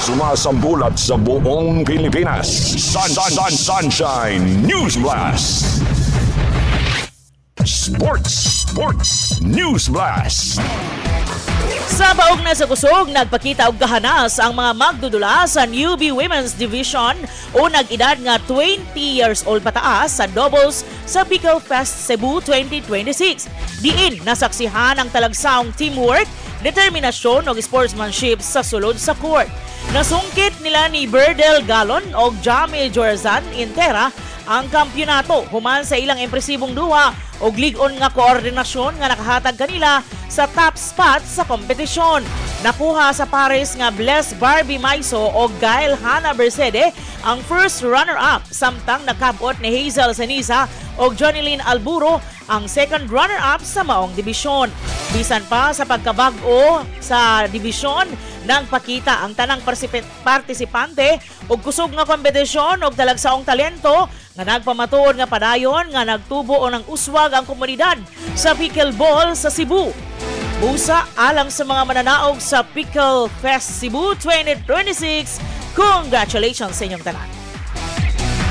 Sumasambulat sa buong Pilipinas. Sun, Sun, Sun, Sunshine News Blast. Sports, Sports News Blast. Sa baog na sa kusog, nagpakita og gahanas ang mga magdudula sa Newbie Women's Division o nag-edad nga 20 years old pataas sa doubles sa Pickle Fest Cebu 2026. Diin nasaksihan ang talagsaong teamwork, determinasyon ug sportsmanship sa sulod sa court. Nasungkit nila ni Berdel Galon og Jamie Jorzan Intera ang kampyonato human sa ilang impresibong duha og lig-on nga koordinasyon nga nakahatag kanila sa top spot sa kompetisyon. Nakuha sa pares nga Bless Barbie Maiso o Gail Hana Bercede ang first runner-up, samtang nakabot ni Hazel Ceniza o Johnny Alburo ang second runner-up sa maong dibisyon. Bisan pa sa pagkabag-o sa dibisyon, nagpakita ang tanang partisipante og kusog nga kompetisyon og talagsaong talento nga nagpamatuod nga padayon nga nagtubo o nang uswag ang komunidad sa pickleball sa Cebu. Busa alang sa mga mananaog sa Pickle Fest Cebu 2026, congratulations sa inyong tanan.